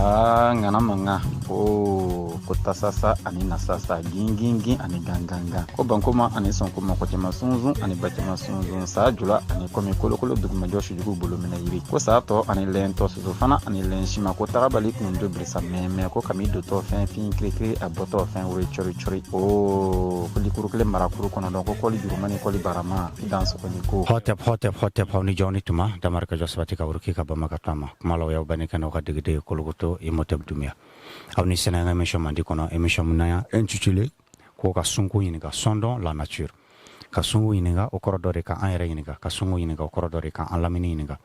Aa, ŋana mankan o ko tasasa ani nasasa, gingingin ani gangangan, ko bankoma ani sɔnkoma, ko cɛman sunsun ani bacɛman sunsun, saa jula ani kɔmi, kolokolo dugumajɔ, sujugu bolo minɛ yiri, ko saa tɔ ani lɛntɔ, soso fana ani lɛn sima, ko tagabali kun do birisa mɛmɛ, ko kami dotɔ fɛn fin kirikiri, a bɔtɔ fɛn wuri cɔri cɔri, o ko likuru kelen marakuru kɔnɔdɔn, ko kɔli juruma ni kɔli barama i dan sɔgɔni ko. Hotep, hotep, hotep, aw ni jɔn ni tuma damari ka jɔ sabati ka wuruki ka bama ka to a ma kuma la. O y'aw banni kɛnɛ ka degeden Kolokoto Imotep Dumiya, aw ni sɛnɛ ka émission mandi kɔnɔ, émission min na intitulé ko ka sunko ɲininka, sondons la nature. Ka sunko ɲininka, o kɔrɔ dɔ de ka an yɛrɛ ɲininka. Ka sunko ɲininka, o kɔrɔ dɔ de ka an lamini ɲininka.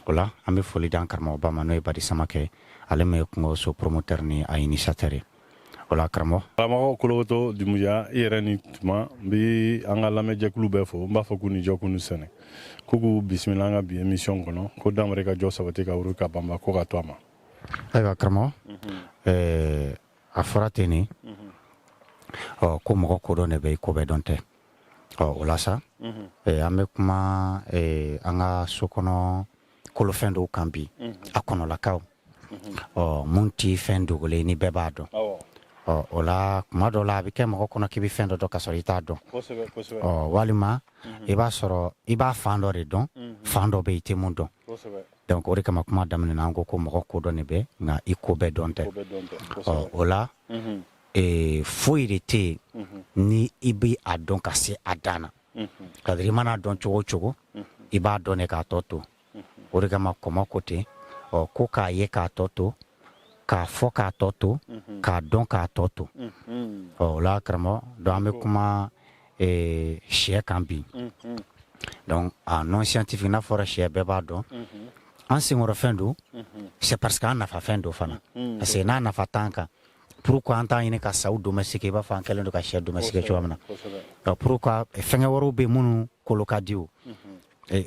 O la, an bɛ foli d'an karamɔgɔba ma, n'o ye Badi Samakɛ, ale min ye kungo so promoteur ni a initiateur ye. O la, karamɔgɔ. Karamɔgɔ Kolokoto Dumuya, i yɛrɛ ni tuma. N bi an ka lamɛnjɛkulu bɛɛ fo. N b'a fɔ k'u ni jɔ, k'u ni sɛnɛ, k'u k'u bisimila an ka bi émission kɔnɔ, ko damare ka jɔ sabati ka wuri ka banba ko ka to a ma. Ayiwa karamɔgɔ, a fɔra ten ne ɔ ko mɔgɔ kodɔn de bɛ i ko bɛɛ dɔn tɛ. Ɔ, o la sa, an bɛ kuma an ka so kɔnɔ kolofɛn dɔw kan bi, a kɔnɔlakaw ɔ mun ti fɛn dogolen ni bɛɛ b'a dɔn. Ɔ, o la, kuma dɔ la, a bɛ kɛ mɔgɔ kɔnɔ k'i bɛ fɛn dɔ dɔn ka sɔrɔ i t'a dɔn. Ɔ, walima i b'a sɔrɔ i b'a fan dɔ de dɔn, fan dɔ bɛ yen i tɛ mun dɔn. Donc o de kama, kuma daminɛ na, an ko ko mɔgɔ kodɔn de bɛ, nka i ko bɛɛ dɔn tɛ. Ɔ, o la, foyi de tɛ yen ni i bɛ a dɔn ka se a dan na. C'est-à-dire, i mana dɔn cogo o cogo, i b'a dɔn de k'a tɔ to. O de kama kɔmɔ ko ten ɔ ko k'a ye k'a tɔ to, k'a fɔ k'a tɔ to, k'a dɔn k'a tɔ to. Ɔ, o la karamɔgɔ, donc an bɛ kuma sɛ kan bi. Donc a nom scientifique n'a fɔra sɛ, bɛɛ b'a dɔn, an senkɔrɔfɛn don. C'est parce que an nafafɛn don fana, parce que n'a nafa t'an kan, pourquoi an t'a ɲini ka saw domestiquer i b'a fɔ an kɛlen don ka sɛ domestiquer cogoya min na? Pourquoi fɛngɛ wɛrɛw bɛ minnu kolo ka di o,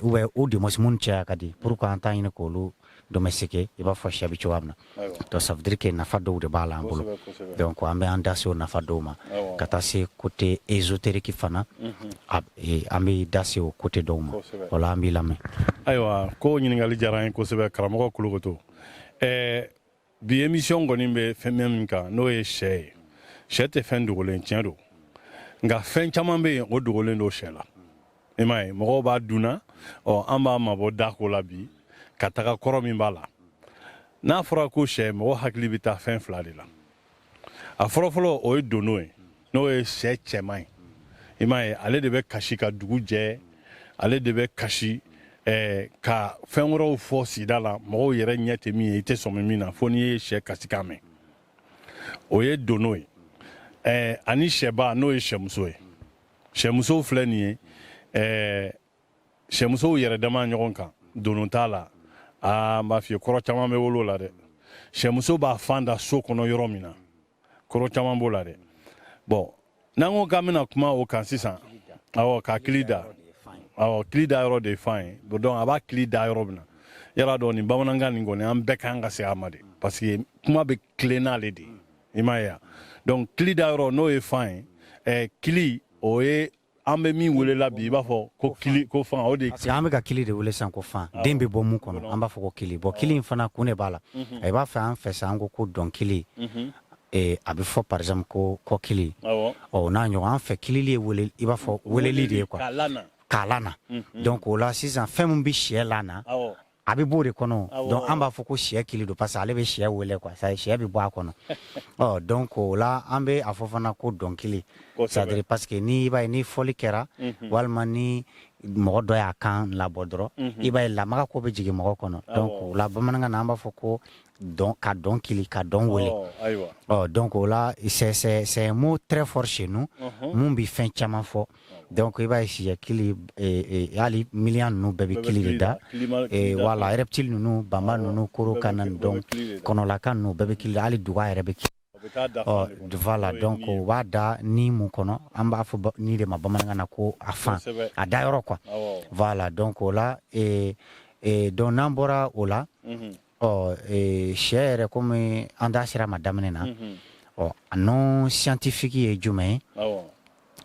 ou bien ou du moins minnu cɛya ka di, pourquoi an t'a ɲini k'olu domestiquer i b'a fɔ sɛ bɛ cogoya min na? Donc ça veut dire que nafa dɔw de b'a la an bolo. Donc an bɛ an da se o nafa dɔw ma, ka taa se côté ésotérique fana, an bɛ da se o côté dɔw ma. O la, an b'i lamɛn. Ayiwa, ko ɲininkali diyara an ye kosɛbɛ, karamɔgɔ Kolokoto. Bi émission kɔni bɛ fɛn min kan, n'o ye sɛ ye. Sɛ tɛ fɛn dogolen, tiɲɛ don, nka fɛn caman bɛ yen, o dogolen don sɛ la. I m'a ye, mɔgɔw b'a dunna. Ɔ, an b'a mabɔ da ko la bi ka taga kɔrɔ min b'a la. N'a fɔra ko sɛ, mɔgɔ hakili bɛ taa fɛn fila de la. A fɔlɔfɔlɔ, o ye dono ye, n'o ye sɛ cɛman ye. I m'a ye, ale de bɛ kasi ka dugu jɛ, ale de bɛ kasi ka fɛn wɛrɛw fɔ sigida la, mɔgɔw yɛrɛ ɲɛ tɛ min ye, i tɛ sɔmi min na, fo n'i ye sɛ kasikan mɛn. O ye dono ye. Ani sɛba, n'o ye sɛmuso ye. Sɛmusow filɛ nin ye, sɛmusow yɛrɛ dama ɲɔgɔn kan, dono t'a la. Aa, n b'a f'i ye, kɔrɔ caman bɛ wolo la dɛ. Sɛmuso b'a fan da so kɔnɔ yɔrɔ min na, kɔrɔ caman b'o la dɛ. Bɔn, n'an ko k'an bɛna kuma o kan sisan, awɔ, ka kili da, awɔ, kili da yɔrɔ de ye fan ye. Donc a b'a kili da yɔrɔ min na, yala dɔn nin bamanankan nin kɔni, an bɛɛ kan ka segin a ma de, parce que kuma bɛ tilen n'ale de ye. I m'a ye wa? Donc kili da yɔrɔ, n'o ye fan ye, kili, o ye an bɛ min wele la bi, i b'a fɔ ko kili, ko fan, o de ye. Parce que an bɛ ka kili de wele sisan ko fan. Den bɛ bɔ mun kɔnɔ, an b'a fɔ ko kili. Bon, kili in fana, kun de b'a la. I b'a fɛ, an fɛ sa, an ko ko dɔnkili, a bɛ fɔ par exemple ko kɔkili. Ɔ, n'a ɲɔgɔn, an fɛ kilili ye wele, i b'a fɔ weleli de ye quoi. K'a lana. K'a lana. Donc o la sisan, fɛn min bɛ sɛ lana, a bɛ b'o de kɔnɔ. Donc an b'a fɔ ko sɛ kili don, parce que ale bɛ sɛ wele quoi, ça sɛ bɛ bɔ a kɔnɔ. Ɔ, donc o la, an bɛ a fɔ fana ko dɔnkili, c'est à dire parce que ni i b'a ye, ni fɔli kɛra, walima ni mɔgɔ dɔ y'a kan labɔ dɔrɔn, i b'a ye lamaga ko bɛ jigin mɔgɔ kɔnɔ. Donc o la, bamanankan na, an b'a fɔ ko dɔn, ka dɔn kili, ka dɔn wele. Ɔ, donc o la, c'est un mot très fort chez nous mun bɛ fɛn caman fɔ. Donc i b'a ye, sɛ kili, hali miliyan ninnu bɛɛ bɛ kili de da. Voilà, reptile ninnu, banba ninnu, koro kana, donc kɔnɔlaka ninnu bɛɛ bɛ kili da, hali duga yɛrɛ bɛ kili. Ɔ, voilà, donc o b'a da ni mun kɔnɔ, an b'a fɔ ni de ma bamanankan na ko a fan, a da yɔrɔ quoi. Voilà, donc o la, donc n'an bɔra o la, ɔ, sɛ yɛrɛ, komi an da sera ma daminɛ na, ɔ, a nom scientifique ye jumɛn ye?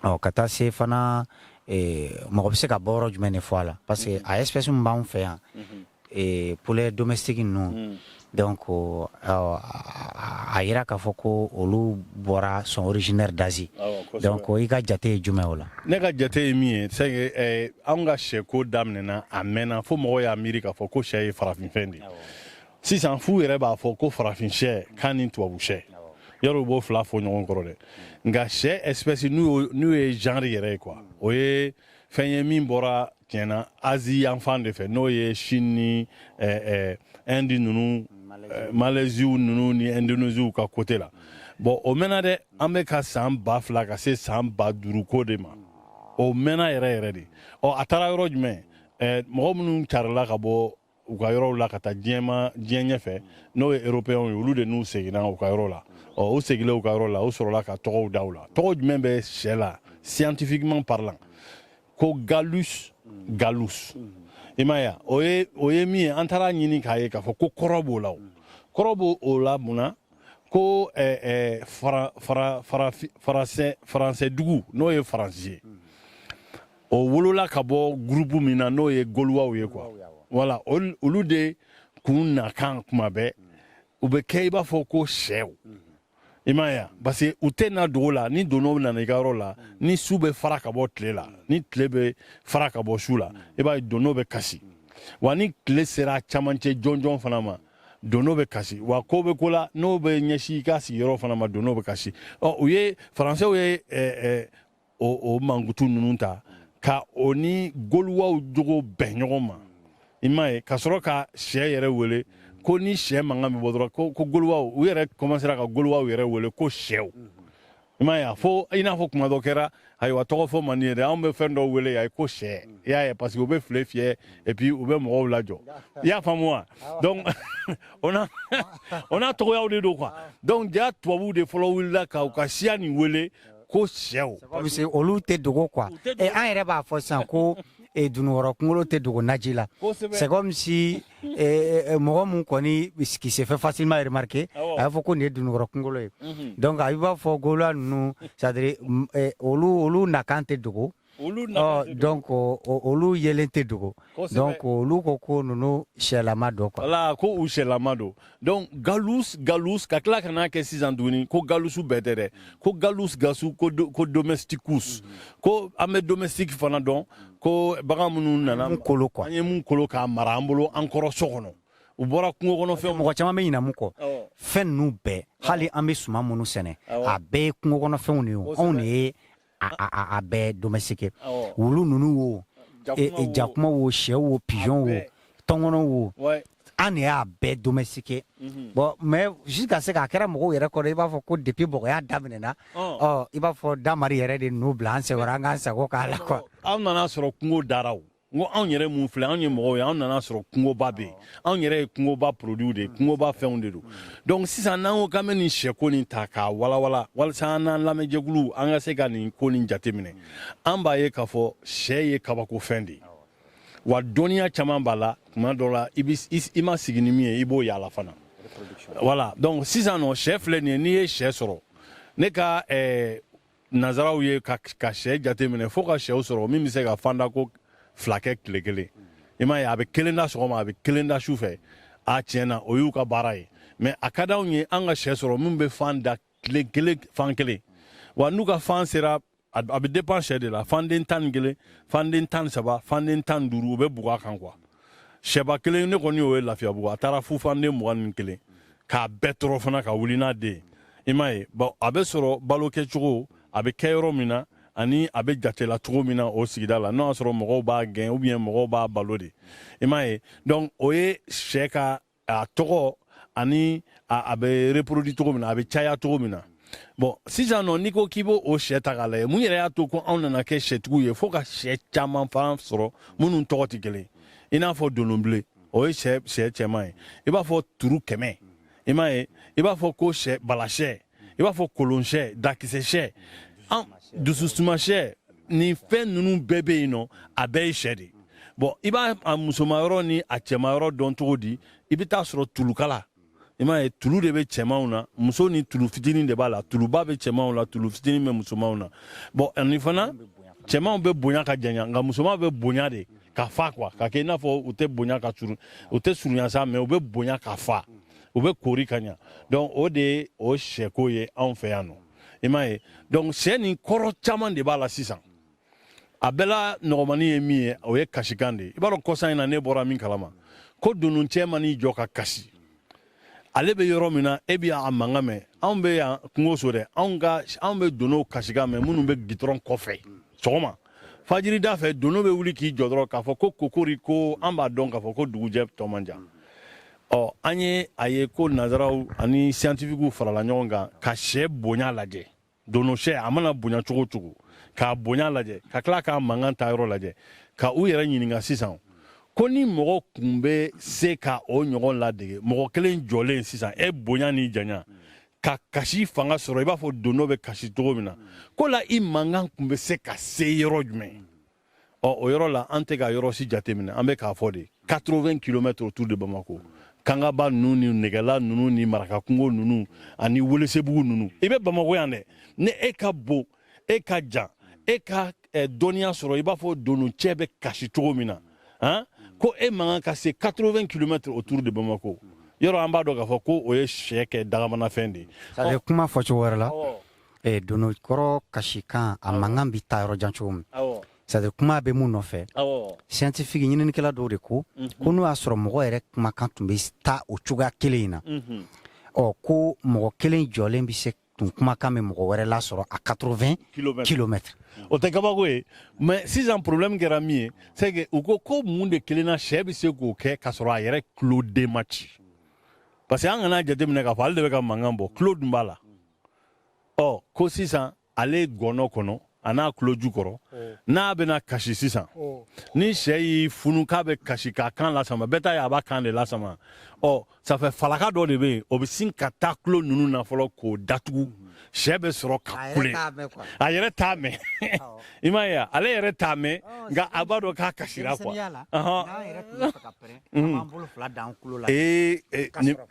Ɔ, ka taa se fana, mɔgɔ bɛ se ka bɔ yɔrɔ jumɛn de fɔ a la? Parce que a espèce min b'anw fɛ yan, poulet domestique ninnu. Donc a yira k'a fɔ ko olu bɔra, sont originaires d'Asie. Donc i ka jate ye jumɛn o la? Ne ka jate ye min ye, c'est que anw ka sɛko daminɛna, a mɛnna, fo mɔgɔw y'a miiri k'a fɔ ko sɛ ye farafinfɛn de ye. Sisan f'u yɛrɛ b'a fɔ ko farafin sɛ k'a ni tubabu sɛ, yɔrɔ u b'o fila fɔ ɲɔgɔn kɔrɔ dɛ. Nka sɛ espèce n'u ye genre yɛrɛ ye quoi, o ye fɛn ye min bɔra tiɲɛna Asie yan fan de fɛ, n'o ye Chine ni Inde ninnu, Malaisie ninnu ni Indonésie ka côté la. Bon, o mɛnna dɛ, an bɛ ka san 2000 ka se san 5000 ko de ma. O mɛnna yɛrɛ yɛrɛ de. Ɔ, a taara yɔrɔ jumɛn? Mɔgɔ minnu carila ka bɔ u ka yɔrɔw la ka taa diɲɛ ma, diɲɛ ɲɛfɛ, n'o ye Européens ye, olu de n'u seginna u ka yɔrɔ la. Ɔ, u seginna u ka yɔrɔ la, u sɔrɔla ka tɔgɔw da u la. Tɔgɔ jumɛn bɛ sɛ la scientifiquement parlant? Ko Gallus gallus, i m'a ye wa? O ye min ye, an taara ɲini k'a ye k'a fɔ ko kɔrɔ b'o la. O kɔrɔ b'o o la mun na? Ko fara fara farafi faransɛ faransɛ dugu, n'o ye Faransi ye, o wolola ka bɔ groupe min na, n'o ye Gaulois ye quoi. Voilà, olu de kun nakan kuma bɛɛ u bɛ kɛ i b'a fɔ ko sɛw, i m'a ye wa? Parce que u tɛ na dogo la. Ni dono nana i ka yɔrɔ la, ni su bɛ fara ka bɔ tile la, ni tile bɛ fara ka bɔ su la, i b'a ye dono bɛ kasi. Wa ni tile sera camancɛ jɔnjɔn fana ma, dono bɛ kasi. Wa ko bɛ ko la, n'o bɛ ɲɛsin i ka sigiyɔrɔ fana ma, dono bɛ kasi. Ɔ, u ye Faransɛw ye o mankutu ninnu ta ka o ni Gauloisw jogo bɛn ɲɔgɔn ma, i m'a ye, ka sɔrɔ ka sɛ yɛrɛ wele ko ni sɛ mankan bɛ bɔ dɔrɔn ko Gauloisw. U yɛrɛ commencera ka Gauloisw yɛrɛ wele ko sɛw, i m'a ye a? Fo i n'a fɔ kuma dɔ kɛra, ayiwa, tɔgɔ fɔ man di ye dɛ, anw bɛ fɛn dɔw wele yan ko sɛ, i y'a ye, parce que u bɛ file fiyɛ et puis u bɛ mɔgɔw lajɔ, i y'a faamu wa? Donc o n'a tɔgɔyaw de don quoi. Donc ja tubabuw de fɔlɔ wulila ka u ka siya nin wele ko sɛw. Parce que olu tɛ dogo quoi. An yɛrɛ b'a fɔ sisan ko dunukɔrɔ kunkolo tɛ dogo naji la. C'est comme si mɔgɔ mun kɔni qui se fait facilement remarquer, a b'a fɔ ko nin ye dunukɔrɔ kunkolo ye. Donc a b'a fɔ Gaulois ninnu, c'est à dire olu nakan tɛ dogo. Ɔ, donc olu yelen tɛ dogo. Donc olu ko ninnu sɛlama don quoi. Voilà, ko u sɛlama don. Donc Gallus gallus, ka tila ka n'a kɛ sisan tuguni ko Gallus bɛɛ tɛ dɛ, ko Gallus gallus, ko domesticus, ko an bɛ domestique fana dɔn, ko bagan minnu nana mun kolo quoi. An ye mun kolo k'a mara an bolo an kɔrɔ so kɔnɔ, u bɔra kungo kɔnɔ fɛnw. Mɔgɔ caman bɛ ɲinɛ mun kɔ, fɛn ninnu bɛɛ, hali an bɛ suman minnu sɛnɛ, a bɛɛ ye kungo kɔnɔfɛnw de ye o. Anw de ye a bɛɛ domestiqué. Wulu ninnu wo, jakuma wo, sɛ wo, pigeon wo, tɔnkɔnɔ wo, an de y'a bɛɛ domestiqué. Bon, mais jusqu'à ce k'a kɛra mɔgɔw yɛrɛ kɔrɔ, i b'a fɔ ko depuis bɔgɔya daminɛna, ɔ, i b'a fɔ damari yɛrɛ de ninnu bila an senkɔrɔ, an k'an sago k'a la quoi. Anw nana sɔrɔ kungo dara o. N ko anw yɛrɛ mun filɛ, anw ye mɔgɔw ye, anw nana sɔrɔ kungoba bɛ yen. Anw yɛrɛ ye kungoba produit de ye, kungoba fɛnw de don. Donc sisan n'an ko k'an bɛ nin sɛko nin ta k'a walawala walasa an n'an lamɛnjɛkulu an ka se ka nin ko nin jateminɛ, an b'a ye k'a fɔ sɛ ye kabako fɛn de ye. Wa dɔnniya caman b'a la. Tuma dɔ la, i bɛ i ma sigi ni min ye, i b'o yaala fana. Voilà, donc sisan nɔ, sɛ filɛ nin ye, n'i ye sɛ sɔrɔ, ne ka nazaraw ye ka sɛ jateminɛ fo ka sɛw sɔrɔ min bɛ se ka fanda ko fila kɛ tile kelen, i m'a ye, a bɛ kelen da sɔgɔma, a bɛ kelen da su fɛ. A tiɲɛ na, o y'u ka baara ye. Mais a ka d'anw ye an ka sɛ sɔrɔ min bɛ fan da tile kelen fan kelen. Wa n'u ka fan sera, a bɛ dépend sɛ de la, fanden 11, fanden 13, fanden 15, u bɛ bugu a kan quoi. Sɛba kelen, ne kɔni y'o ye Lafiyabugu, a taara fu fanden 21 k'a bɛɛ tɔrɔ fana ka wuli n'a den ye, i m'a ye. Bon, a bɛ sɔrɔ balo kɛcogo, a bɛ kɛ yɔrɔ min na ani a bɛ jatela cogo min na o sigida la, n'o y'a sɔrɔ mɔgɔw b'a gɛn ou bien mɔgɔw b'a balo de, i m'a ye. Donc o ye sɛ ka a tɔgɔ ani a bɛ reproduit cogo min na, a bɛ caya cogo min na. Bon, sisan nɔ, n'i ko k'i b'o o sɛ ta k'a lajɛ, mun yɛrɛ y'a to ko anw nana kɛ sɛtigiw ye fo ka sɛ caman fana sɔrɔ minnu tɔgɔ tɛ kelen? I n'a fɔ dononbilen, o ye sɛ cɛman ye. I b'a fɔ turu 100, i m'a ye. I b'a fɔ ko sɛ balasɛ, i b'a fɔ kolonsɛ, dakisɛ sɛ, an dususuma sɛ, nin fɛn ninnu bɛɛ bɛ yen nɔ, a bɛɛ ye sɛ de ye. Bon, i b'a a musoma yɔrɔ ni a cɛman yɔrɔ dɔn cogo di? I bɛ taa sɔrɔ tulukala, i m'a ye, tulu de bɛ cɛmanw na, muso ni tulu fitinin de b'a la. Tuluba bɛ cɛmanw la, tulu fitinin bɛ musomanw na. Bon, ani fana cɛmanw bɛ bonya ka janya, nka musomanw bɛ bonya de ka fa quoi, ka kɛ i n'a fɔ u tɛ bonya ka surun, u tɛ surunya sa, mais u bɛ bonya ka fa. U bɛ koori ka ɲa. Donc o de ye o sɛko ye anw fɛ yan nɔ, i m'a ye. Donc sɛ nin kɔrɔ caman de b'a la sisan. A bɛɛ la nɔgɔmani ye min ye, o ye kasikan de ye. I b'a dɔn, kɔsa in na, ne bɔra min kalama, ko dononcɛ man'i jɔ ka kasi, ale bɛ yɔrɔ min na, e bɛ a mankan mɛn. Anw bɛ yan kungo so dɛ, anw ka anw bɛ donow kasikan mɛn minnu bɛ gitɔrɔn kɔfɛ. Sɔgɔma fajirida fɛ, dono bɛ wuli k'i jɔ dɔrɔn k'a fɔ ko kokori ko, an b'a dɔn k'a fɔ ko dugujɛ tɔ man jan. Ɔ, an ye a ye ko nanzaraw ani scientifiques farala ɲɔgɔn kan ka sɛ bonya lajɛ. Dono sɛ, a mana bonya cogo o cogo, k'a bonya lajɛ, ka tila k'a mankan ta yɔrɔ lajɛ, ka u yɛrɛ ɲininka sisan ko ni mɔgɔ kun bɛ se ka o ɲɔgɔn ladege, mɔgɔ kelen jɔlen sisan, e bonya ni janya, ka kasi fanga sɔrɔ i b'a fɔ dono bɛ kasi cogo min na, ko la i mankan kun bɛ se ka se yɔrɔ jumɛn? Ɔ, o yɔrɔ la, an tɛ ka yɔrɔ si jateminɛ, an bɛ k'a fɔ de 80 km autour de Bamako, Kangaba ninnu ni Nɛgɛla ninnu ni Marakakungo ninnu ani Welesebugu ninnu. I bɛ Bamako yan dɛ, ni e ka bon, e ka jan, e ka dɔnniya sɔrɔ i b'a fɔ dononcɛ bɛ kasi cogo min na, han, ko e man kan ka se 80 km autour de Bamako. Yɔrɔ an b'a dɔn k'a fɔ ko o ye sɛ kɛ dagamanafɛn de ye. C'est à dire, kuma fɔcogo wɛrɛ la, dono kɔrɔ kasikan, a mankan bɛ taa yɔrɔ jan cogo min, c'est à dire kuma bɛ mun nɔfɛ, scientifique ɲininikɛla dɔw de ko ko n'o y'a sɔrɔ mɔgɔ yɛrɛ kumakan tun bɛ taa o cogoya kelen in na, ɔ, ko mɔgɔ kelen jɔlen bɛ se tun kumakan bɛ mɔgɔ wɛrɛ lasɔrɔ a 80 kilomètres. O tɛ kabako ye. Mais sisan, problème kɛra min ye, c'est que u ko ko mun de kelen na sɛ bɛ se k'o kɛ k'a sɔrɔ a yɛrɛ tuloden ma ci? Parce que an kana jateminɛ k'a fɔ ale de bɛ ka mankan bɔ, tulo dun b'a la. Ɔ, ko sisan ale gɔnɔ kɔnɔ, a n'a tulo jukɔrɔ, n'a bɛna kasi sisan, ni sɛ y'i funu k'a bɛ kasi k'a kan lasama, bɛɛ ta ye a b'a kan de lasama. Ɔ, ça fait falaka dɔ de bɛ yen, o bɛ sin ka taa tulo ninnu na fɔlɔ k'o datugu, sɛ bɛ sɔrɔ ka kule. A yɛrɛ t'a mɛn, i m'a ye wa? Ale yɛrɛ t'a mɛn, nka a b'a dɔn k'a kasira quoi. Ee,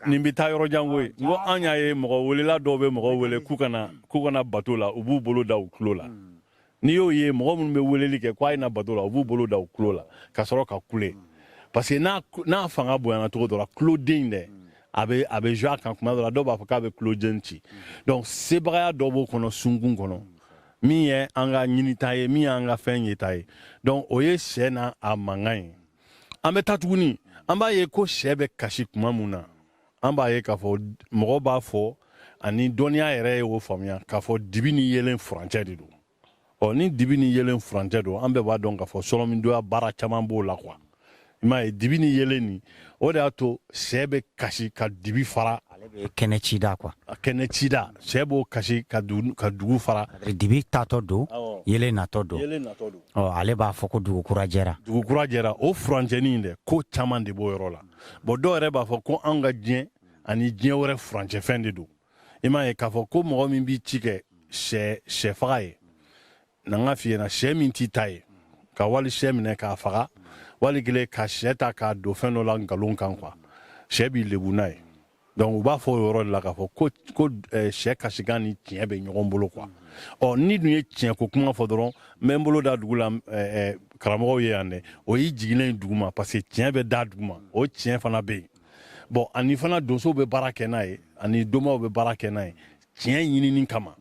nin bɛ taa yɔrɔ jan koyi. N ko an y'a ye, mɔgɔ welela dɔw bɛ mɔgɔ wele k'u kana bato la, u b'u bolo da u tulo la. N'i y'o ye, mɔgɔ minnu bɛ weleli kɛ ko a ye na bato la, u b'u bolo da u tulo la ka sɔrɔ ka kule, parce que n'a fanga bonyana cogo dɔ la, tuloden dɛ, a bɛ jouer a kan. Kuma dɔ la, dɔw b'a fɔ k'a bɛ tuloden ci. Donc sebagaya dɔ b'o kɔnɔ, sunkun kɔnɔ, min ye an ka ɲinita ye, min y'an ka fɛn yeta ye. Donc o ye sɛ n'a a mankan ye. An bɛ taa tuguni, an b'a ye ko sɛ bɛ kasi kuma mun na, an b'a ye k'a fɔ mɔgɔ b'a fɔ, ani dɔnniya yɛrɛ ye o faamuya k'a fɔ dibi ni yeelen furancɛ de don. Ɔ, ni dibi ni yeelen furancɛ don, an bɛɛ b'a dɔn k'a fɔ sɔrɔmindonya baara caman b'o la quoi, i m'a ye. Dibi ni yeelen nin, o de y'a to sɛ bɛ kasi ka dibi fara. Ale bɛ kɛnɛ cida quoi. Kɛnɛ cida, sɛ b'o kasi ka dugu fara. Dibi taatɔ don, yeelen natɔ don. Yeelen natɔ don. Ɔ, ale b'a fɔ ko dugu kura jɛra. Dugu kura jɛra. O furancɛnin dɛ, ko caman de b'o yɔrɔ la. Bon, dɔw yɛrɛ b'a fɔ ko anw ka diɲɛ ani diɲɛ wɛrɛ furancɛfɛn de don, i m'a ye, k'a fɔ ko mɔgɔ min b'i ci kɛ sɛ faga ye, na n ka f'i ɲɛna, sɛ min t'i ta ye, ka wali sɛ minɛ k'a faga, wali kelen ka sɛ ta k'a don fɛn dɔ la nkalon kan quoi, sɛ b'i lebu n'a ye. Donc u b'a fɔ o yɔrɔ de la k'a fɔ ko sɛ kasikan ni tiɲɛ bɛ ɲɔgɔn bolo quoi. Ɔ, ni dun ye tiɲɛ ko kuma fɔ dɔrɔn, n bɛ n bolo da dugu la, karamɔgɔw ye yan dɛ, o y'i jiginnen ye dugu ma, parce que tiɲɛ bɛ da dugu ma, o tiɲɛ fana bɛ yen. Bon, ani fana donsow bɛ baara kɛ n'a ye, ani domaw bɛ baara kɛ n'a ye tiɲɛ ɲinini kama.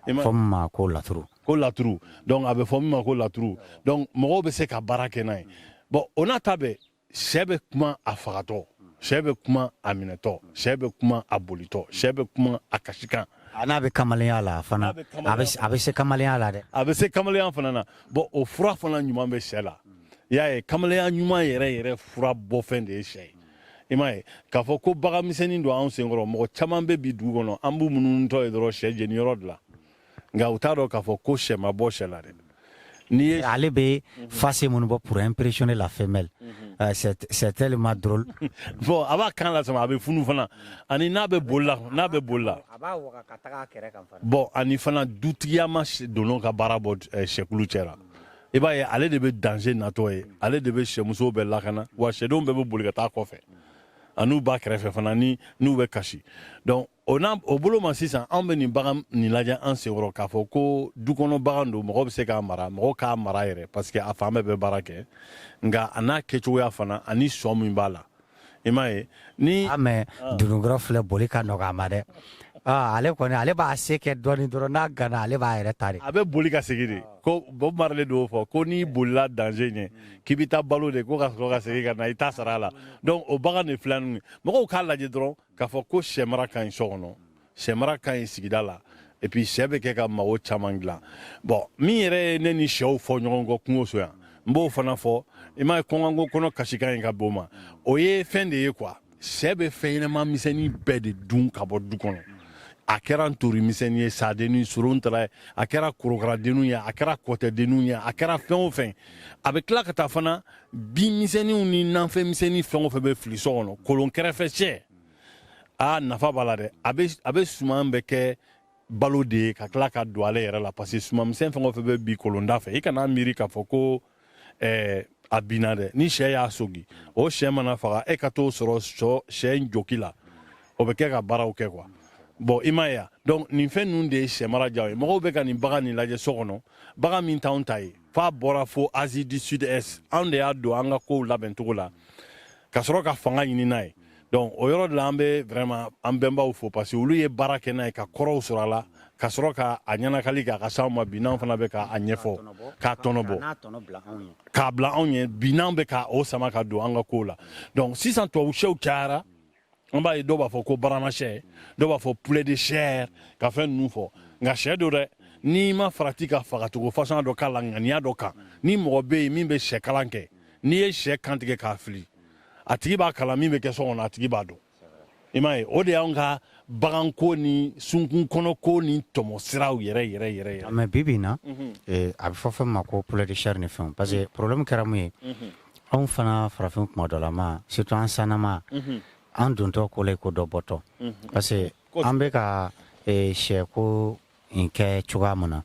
Fɔ min ma ko laturu. Ko laturu. Donc a bɛ fɔ min ma ko laturu. Donc mɔgɔw bɛ se ka baara kɛ n'a ye. Bon, o n'a ta bɛɛ, sɛ bɛ kuma a fagatɔ, sɛ bɛ kuma a minɛtɔ, sɛ bɛ kuma a bolitɔ, sɛ bɛ kuma a kasikan. A n'a bɛ kamalenya la fana, a bɛ se kamalenya la dɛ. A bɛ se kamalenya fana na. Bon, o fura fana ɲuman bɛ sɛ la, i y'a ye. Kamalenya ɲuman yɛrɛ yɛrɛ fura bɔfɛn de ye sɛ ye, i m'a ye, k'a fɔ ko bagan misɛnnin don anw senkɔrɔ. Mɔgɔ caman bɛ bi dugu kɔnɔ, an b'u munummunutɔ ye dɔrɔn sɛ jeni yɔrɔ de la, nka u t'a dɔn k'a fɔ ko sɛ ma bɔ sɛ la dɛ. N'i ye Ale bɛ face minnu bɔ pour impressionner la femelle, c'est tellement drôle. Bon, a b'a kan lasama, a bɛ funu fana, ani n'a bɛ boli la, n'a bɛ boli la. A b'a waga ka taga a kɛrɛ kan fana. Bon, ani fana dutigiya ma donn'o ka baara bɔ sɛkulu cɛ la. I b'a ye, ale de bɛ danger natɔ ye, ale de bɛ sɛmusow bɛɛ lakana, wa sɛdenw bɛɛ bɛ boli ka taa kɔfɛ an'u ba kɛrɛfɛ fana ni n'u bɛ kasi. Donc o n'a o bolo ma sisan, anw bɛ nin bagan nin lajɛ an senkɔrɔ k'a fɔ ko du kɔnɔ bagan don, mɔgɔ bɛ se k'a mara, mɔgɔ k'a mara yɛrɛ, parce que a fan bɛɛ bɛ baara kɛ. Nka a n'a kɛcogoya fana ani sɔn min b'a la, I m'a ye ni Ah, mais dununkɔrɔ filɛ, boli ka nɔgɔ a ma dɛ. Ah, ale kɔni, ale b'a se kɛ dɔɔni dɔrɔn, n'a gana, ale b'a yɛrɛ ta de. A bɛ boli ka segin de. Ko Bob Marley de y'o fɔ ko n'i bolila danger ɲɛ, k'i bɛ taa balo de ko ka sɔrɔ ka segin ka na, i t'a sara a la. Donc o bagan de filɛ ninnu ye. Mɔgɔw k'a lajɛ dɔrɔn k'a fɔ ko sɛ mara ka ɲi so kɔnɔ, sɛ mara ka ɲi sigida la, et puis sɛ bɛ kɛ ka mago caman dilan. Bon, min yɛrɛ ye ne ni sɛw fɔ ɲɔgɔn kɔ kungo so yan, n b'o fana fɔ. I m'a ye, kɔngɔnko kɔnɔ kasikan ye ka b'o ma, o ye fɛn de ye quoi. Sɛ bɛ fɛn ɲɛnama misɛnnin bɛɛ de dun ka bɔ du kɔnɔ. A kɛra ntori misɛnnin ye, sadennin, soron tara ye, a kɛra korokaradenninw ye, a kɛra kɔtɛdenninw ye, a kɛra fɛn o fɛn. A bɛ tila ka taa fana bin misɛnninw ni nanfɛn misɛnnin fɛn o fɛn bɛ fili so kɔnɔ, kolon kɛrɛfɛ sɛ, aa, nafa b'a la dɛ. A bɛ suman bɛ kɛ balo de ye ka tila ka don ale yɛrɛ la, parce que sumanmisɛn fɛn o fɛn bɛ bi kolonda fɛ, i kana miiri k'a fɔ ko a binna dɛ. Ni sɛ y'a sogi, o sɛ mana faga, e ka t'o sɔrɔ sɔ sɛ in joki la, o bɛ kɛ ka baaraw kɛ quoi. Bon, i m'a ye wa? Donc nin fɛn ninnu de ye sɛ mara diya ye. Mɔgɔw bɛ ka nin bagan nin lajɛ so kɔnɔ, bagan min t'anw ta ye, f'a bɔra fo Asie du Sud Est. Anw de y'a don an ka kow labɛn cogo la ka sɔrɔ ka fanga ɲini n'a ye. Donc o yɔrɔ de la, an bɛ vraiment an bɛnbaw fo, parce que olu ye baara kɛ n'a ye ka kɔrɔw sɔrɔ a la, ka sɔrɔ ka a ɲɛnakali k'a ka s'anw ma bi, n'anw fana bɛ k'a ɲɛfɔ k'a tɔnɔ bɔ. N'a tɔnɔ bila anw ye. K'a bila anw ye bi, n'an bɛ ka o sama ka don an ka kow la. Donc sisan tubabu sɛw cayara, an b'a ye dɔw b'a fɔ ko barama sɛ, dɔw b'a fɔ poulet de chair, ka fɛn ninnu fɔ. Nka sɛ don dɛ, n'i ma farati ka fagacogo façon dɔ k'a la, ŋaniya dɔ kan, ni mɔgɔ bɛ yen min bɛ sɛ kalan kɛ, n'i ye sɛ kantigɛ k'a fili, a tigi b'a kalan min bɛ kɛ so kɔnɔ, a tigi b'a dɔn. I m'a ye, o de y'anw ka baganko ni sunkun kɔnɔko ni tɔmɔ siraw yɛrɛ yɛrɛ yɛrɛ yɛrɛ. Mais bi bi in na, a bɛ fɔ fɛn min ma ko poulet de chair ni fɛnw, parce que problème kɛra mun ye? Anw fana farafin, kuma dɔ la ma, surtout an sannama, an dontɔ ko la i ko dɔ bɔtɔ, parce que an bɛ ka sɛ ko in kɛ cogoya mun na,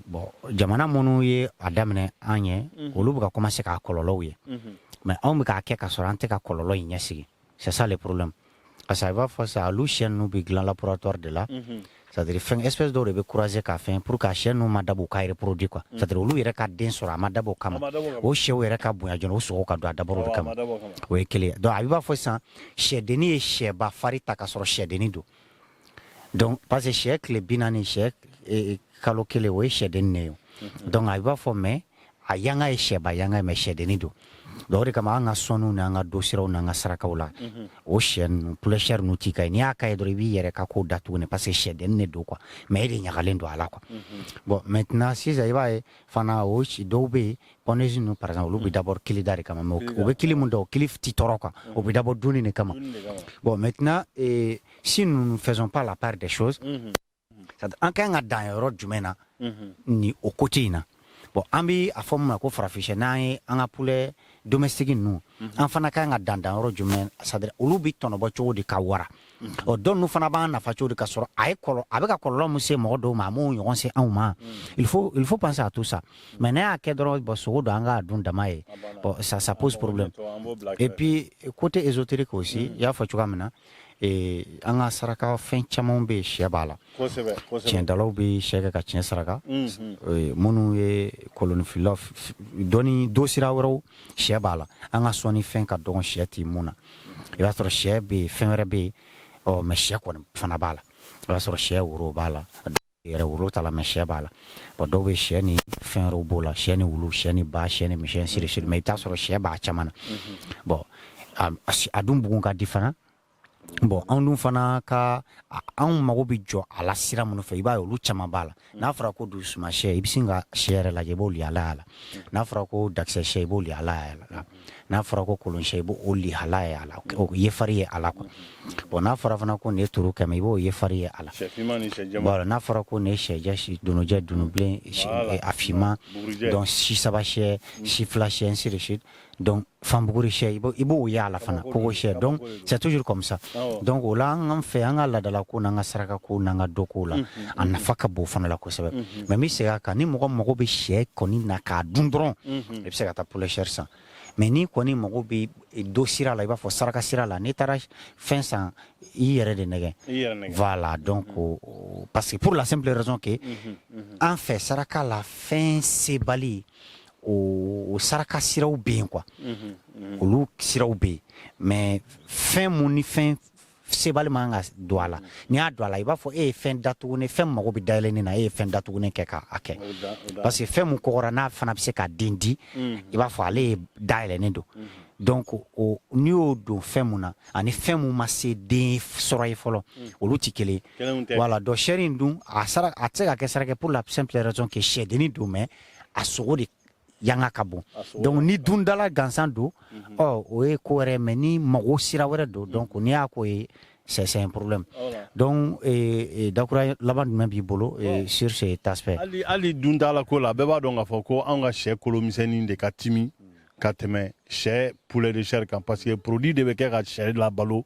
bon, jamana minnu ye a daminɛ an ɲɛ, olu bɛ ka commencer k'a kɔlɔlɔw ye, mais anw bɛ k'a kɛ ka sɔrɔ an tɛ ka kɔlɔlɔ in ɲɛsigi. C'est ça le problème, parce que a b'a fɔ sa, olu sɛ ninnu bɛ dilan laboratoire de la, c'est à dire fɛn espèce dɔw de bɛ croiser ka fɛn pour que a sɛ ninnu ma dabɔ u ka reproduire quoi. C'est à dire olu yɛrɛ ka den sɔrɔ, a ma dabɔ o kama. A ma dabɔ o kama. O sɛw yɛrɛ ka bonya joona, o sogo ka don, a dabɔra o de Awɔ, a kama. ma dabɔ o kama. O ye kelen ye. Donc a bɛ b'a fɔ sisan, sɛdennin ye sɛba fari ta ka sɔrɔ sɛdennin don. Donc parce que sɛ tile 40, sɛ kalo 1, o ye sɛdennin de ye o. Donc a b'a fɔ, mais a yanga ye sɛba yanga ye, mais sɛdennin don. Donc o de kama an ka sɔnniw n'an ka dosiraw n'an ka sarakaw la, o sɛ ninnu, poulet chair ninnu t'i ka ye. N'i y'a ka ye dɔrɔn, i b'i yɛrɛ ka ko datugu ne, parce que sɛdennin de don quoi, mais e de ɲagalen don a la quoi. Bon, maintenant sisan, i b'a ye fana, o si dɔw bɛ yen, pondeuse ninnu par exemple, olu bɛ d'abord kili da de kama, mais u bɛ kili mun da, o kili ti tɔɔrɔ quoi, o bɛ d'abord dunni de kama. Bon, maintenant, si nous ne faisons pas la part des choses, c'est-à-dire an kan ka dan yɔrɔ jumɛn na ni o côté in na? Bon, an bɛ a fɔ min ma ko farafin, n'an ye an ka poulet domestique ninnu, an fana kan ka dan dan yɔrɔ jumɛn? C'est-à-dire olu bɛ tɔnɔbɔ cogo di ka wara? Ɔ, dɔw ninnu fana b'an nafa cogo di ka sɔrɔ a ye kɔlɔ, a bɛ ka kɔlɔlɔ min se mɔgɔ dɔw ma, a m'o ɲɔgɔn se anw ma? Il faut penser à tout ça. Mais n'a y'a kɛ dɔrɔn, bon, sogo don, an k'a dun dama ye, bon, ça pose problème. Et puis côté ésotérique aussi, i y'a fɔ cogoya min na, an ka saraka fɛn caman bɛ yen, sɛ b'a la. Tiɲɛdalaw bɛ sɛ kɛ ka tiɲɛ saraka. Minnu ye kolonifilaw, dɔnni dosira wɛrɛw, sɛ b'a la. An ka sɔnni fɛn ka dɔgɔn, sɛ tɛ mun na? I b'a sɔrɔ sɛ bɛ yen, fɛn wɛrɛ bɛ yen, ɔ, mais sɛ kɔni fana b'a la. I b'a sɔrɔ sɛ woro b'a la, yɛrɛ woro t'a la, mais sɛ b'a la. Bon, dɔw bɛ sɛ ni fɛn wɛrɛw b'o la, sɛ ni wulu, sɛ ni ba, sɛ ni misi, ainsi de suite, mais i bɛ taa sɔrɔ sɛ b'a caman na. Bon, a dun bugun ka di fana. Bon, anw dun fana ka anw mago bɛ jɔ a la sira minnu fɛ, i b'a ye olu caman b'a la. N'a fɔra ko dusuma sɛ, i bɛ sin ka sɛ yɛrɛ lajɛ, i b'o lihala la. N'a fɔra ko dakisɛ sɛ, i b'o lihala la. N'a fɔra ko kolon sɛ, i b'o lihala ye a la, o ye fari ye a la quoi. Bon, n'a fɔra fana ko nin ye turu 100, i b'o ye fari ye a la. Voilà. N'a fɔra ko nin ye sɛjɛ, donojɛ, dunubilen, a finman, donc si saba sɛ, si fila sɛ, ainsi de suite, donc fanbuguri sɛ, i b'o ye a la fana, kogo sɛ. Donc c'est toujours comme ça. Donc o la, an fɛ, an ka laadala ko n'an ka saraka ko n'an ka dɔko la, a nafa ka bon fana la kosɛbɛ. Mais n bɛ segin a kan, ni mɔgɔ mago bɛ sɛ kɔni na k'a dun dɔrɔn, i bɛ se ka taa poulet chair san. Mais n'i kɔni mago bɛ dɔ sira la, i b'a fɔ saraka sira la, n'i taara fɛn san, i yɛrɛ de nɛgɛ. Voilà. Donc parce que pour la simple raison que an fɛ, saraka la, fɛn sebali, o saraka siraw bɛ yen quoi. Olu siraw bɛ yen, mais fɛn mun ni fɛn sebali man ka don a la, n'i y'a don a la, i b'a fɔ e ye fɛn datugunen, fɛn mago bɛ dayɛlɛnni na, e ye fɛn datugunen kɛ k'a kɛ, parce que fɛn mun kɔgɔra n'a fana bɛ se ka den di, i b'a fɔ ale ye dayɛlɛnnen don. Donc o n'i y'o don fɛn mun na ani fɛn mun ma se den sɔrɔ ye fɔlɔ, olu ti kelen. Voilà. Donc sɛri in dun, a sara, a tɛ se ka kɛ saraka pour la simple raison que sɛdennin don, mais a sogo de yanga ka bon. Donc ni dundala gansan don, ɔ o ye ko wɛrɛ, mais ni mago sira wɛrɛ don, donc n'i y'a ko ye, c'est un problème. Donc dakura laban jumɛn b'i bolo sur cet aspect? Hali dundala ko la, bɛɛ b'a dɔn k'a fɔ ko anw ka sɛ kolomisɛnnin de ka timi ka tɛmɛ sɛ poulet de chair kan, parce que produit de bɛ kɛ ka sɛ labalo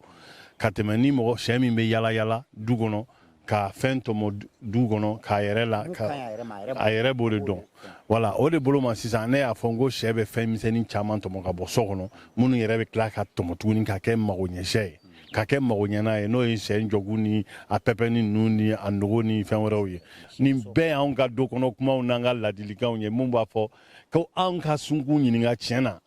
ka tɛmɛ ni mɔgɔ sɛ min bɛ yala yala du kɔnɔ ka fɛn tɔmɔ du kɔnɔ k'a yɛrɛ la ka a yɛrɛ b'o de dɔn. Voilà, o de bolo ma sisan, ne y'a fɔ n ko sɛ bɛ fɛn misɛnnin caman tɔmɔ ka bɔ so kɔnɔ, minnu yɛrɛ bɛ tila ka tɔmɔ tuguni ka kɛ magoɲɛsɛ ye, ka kɛ magoɲɛna ye, n'o ye sɛ jɔgu ni a pɛpɛni ninnu ni a nogo ni fɛn wɛrɛw ye. Nin bɛɛ y'anw ka du kɔnɔ kumaw n'an ka ladilikanw ye, mun b'a fɔ ko anw ka sunkun ɲininka tiɲɛ na,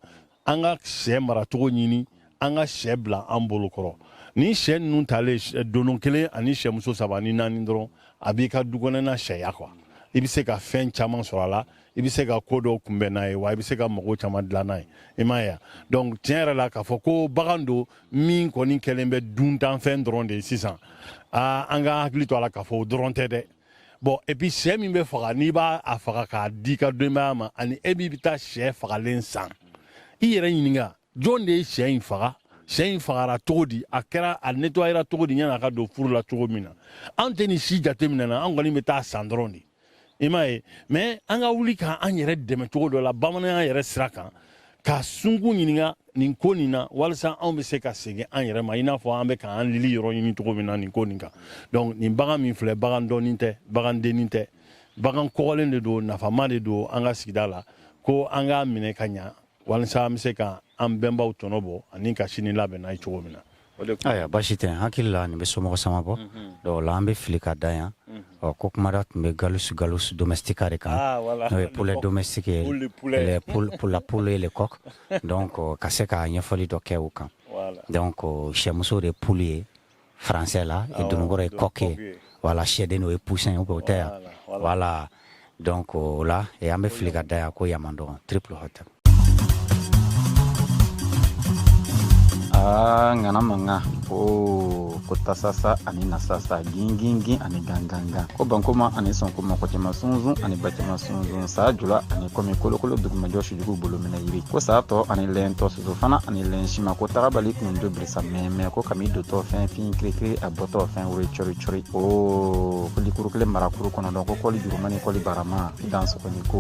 an ka sɛ maracogo ɲini, an ka sɛ bila an bolo kɔrɔ. Ni sɛ ninnu talen dono kelen ani sɛmuso saba ni naani dɔrɔn, a b'i ka du kɔnɔna sɛya quoi. I bɛ se ka fɛn caman sɔrɔ a la, i bɛ se ka ko dɔw kunbɛn n'a ye, wa i bɛ se ka mago caman dilan n'a ye, i m'a ye wa? Donc tiɲɛ yɛrɛ la, k'a fɔ ko bagan don min kɔni kɛlen bɛ duntanfɛn dɔrɔn de ye sisan, aa, an ka hakili to a la k'a fɔ o dɔrɔn tɛ dɛ. Bon, et puis sɛ min bɛ faga, n'i b'a a faga k'a di i ka denbaya ma, ani e b'i bɛ taa sɛ fagalen san, i yɛrɛ ɲininka jɔn de ye sɛ in faga, sɛ in fagara cogo di, a kɛra a nettoyera cogo di, yan'a ka don furu la cogo min na. An tɛ nin si jateminɛ na, an kɔni bɛ taa san dɔrɔn de, i m'a ye. Mais an ka wuli k'an yɛrɛ dɛmɛ cogo dɔ la bamananya yɛrɛ sira kan, ka sunkun ɲininka nin ko nin na, walasa anw bɛ se ka segin an yɛrɛ ma, i n'a fɔ an bɛ k'an lili yɔrɔ ɲini cogo min na nin ko nin kan. Donc nin bagan min filɛ, bagan dɔɔnin tɛ, bagan dennin tɛ, bagan kɔgɔlen de don, nafama de don an ka sigida la, ko an k'a minɛ ka ɲa walasa an bɛ se ka an bɛnbaw tɔnɔ bɔ ani ka sini labɛn n'a ye cogo min na. Ayiwa, baasi tɛ. Hakili la nin bɛ somɔgɔ sama bɔ. Donc o la an bɛ fili ka da yan. Ɔ ko kumada tun bɛ Gallus gallus domestica de kan, n'o ye poulet domestique ye, les poules, pour la poule et le coq. Donc ka se ka ɲɛfɔli dɔ kɛ o kan. Donc sɛmuso de ye poule ye français la, et dononkɔrɔ ye coq ye. Voilà, sɛden o ye poussin, ou bien o tɛ yan? Voilà. Donc o la an bɛ fili ka da yan ko yaman dɔgɔn triple hotel. Aa, ŋana mankan o ko tasasa ani nasasa, gingingin ani gangangan, ko bankoma ani sɔnkoma, kɔcɛma sunzun ani bacɛma sunzun, saa jula ani kɔmi kolokolo dugumajɔ sujugu bolo minɛ yiri, ko saa tɔ ani lɛntɔ soso fana ani lɛn sima, ko tagabali kundo birisa mɛmɛ, ko kami dotɔ fɛn fin kirikiri, a bɔtɔ fɛn wuri cɔri cɔri, o ko likuru kelen marakuru kɔnɔdɔn, ko kɔli juruma ni kɔli barama, i dan sɔgɔni ko.